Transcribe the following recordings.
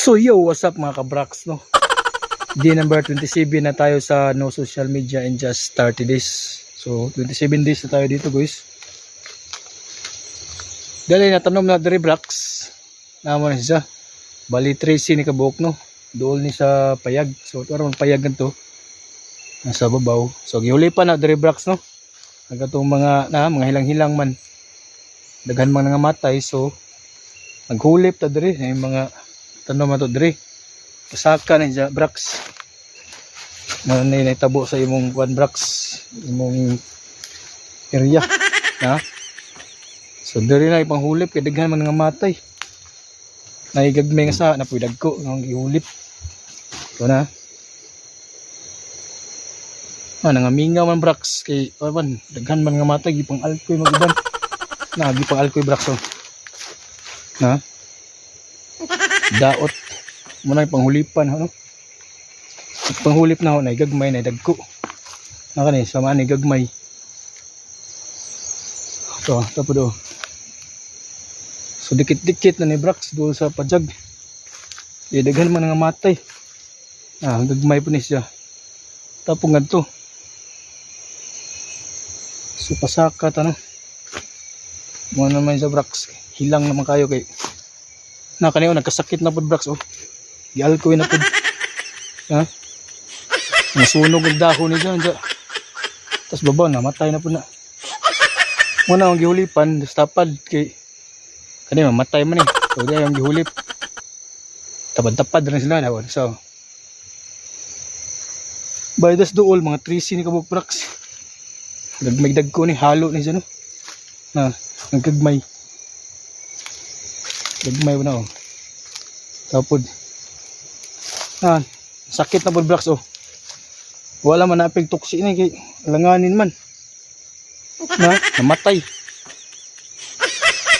So yo, what's up, mga kabraks, no? Day number 27 na tayo sa no social media in just 30 days. So 27 days na tayo dito, guys. Dali na tanom na diri, braks. Namo na siya. Bali 13 ni kabuok, no. Duol ni sa payag. So aron payag ganto. Nasa babaw. So gihuli pa na diri, braks, no. Nagatong mga na mga hilang-hilang man. Daghan man nangamatay, so naghulip ta diri ay mga tanom na to diri. Pasaka ni siya, braks. Na naitabo sa imong kuan, braks, imong area. Ha? So diri na ipanghulip kay daghan man nangamatay. Naigagmay nga sa na puy dagko nga gihulip. Ito na. Ah, nangamingaw man, braks, kay man daghan man nga matay, gipang alkoy mag-uban. Na gipang alkoy, braks, oh. Na. Daot mo na panghulipan, ano? Panghulip na ho na gagmay na dagko. Na kani sama ni gagmay. Ito, ito po do. So dikit-dikit na ni, braks, doon sa pajag. Di daghan man nga matay. Ah, gagmay po ni siya. Tapong ngadto. So pasaka ta, no. Mo naman sa braks. Hilang naman kayo kay na kaniyo nagkasakit na pud, braks, oh. Gialkoy na pud. Ha? Nasunog ang dahon ni dyan. Tapos babaw namatay na pud na. Muna ang gihulipan, tapad kay kani mamatay man eh. So di ang gihulip. Tapad-tapad rin sila na. So by das duol mga 13 ni kabuk, braks. Gagmay ko ni halo ni siya, no. Na nagkagmay. Gagmay na oh. Tapod. Ah, sakit na pud, braks, oh. Wala man napig tuksi ni kay langanin man. Na, namatay.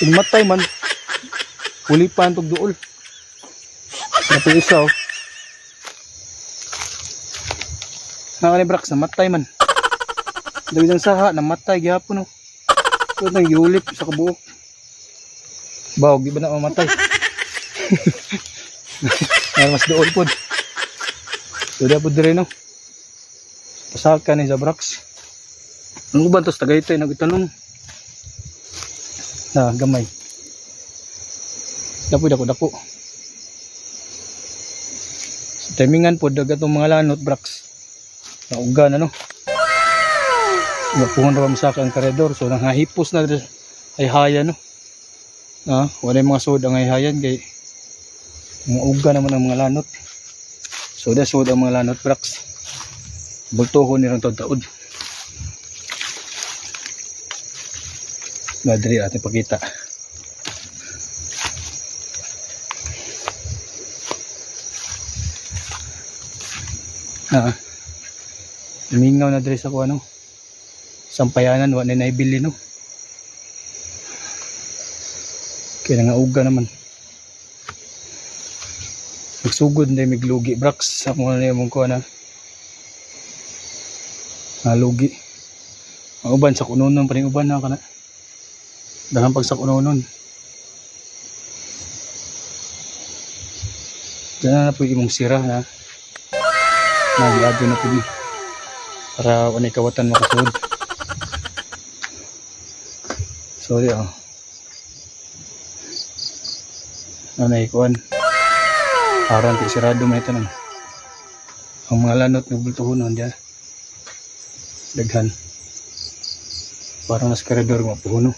Namatay man. Hulipan tog duol. Napig isa oh. Na kani, braks, namatay man. Daghan saha namatay gihapon oh. So nang gihulip sa kabuok. Bawg di ba na mamatay? Nga mas duol pod. So di pod dire, no. Pasaka ni sa braks. Ang uban tos Tagaytay nagtanom. Na gamay. Dapo dako dako. Sa timingan pod dagatong mga lanot, braks. Nauga na, no. Napuhon ra masaka ang karedor, so nanghahipos na diri ay haya, no. Ah, wala yung mga sud ang hayhayan kay mga uga naman ang mga lanot. So da sud ang mga lanot, braks. Bultuhon ni rong taud. Na diri ating pakita. Ah. Mingaw na diri sa kuno. Ano. Sampayanan wa na naibili, no. Kaya nga uga naman. Nagsugod na miglugi, braks. Ako na yung kuha na. Nalugi. Ang uban sa kunonon pa rin uban na kana. Daghang pag sa kunonon. Diyan na po imong sira na. Nagiadyo na po ni. Para wanay kawatan makasud. Sorry oh. Nanay kuan. Aron kay sirado man ito nang. Ang mga lanot nagbultuhon diyan. Daghan. Parang nas koridor nga puhuno.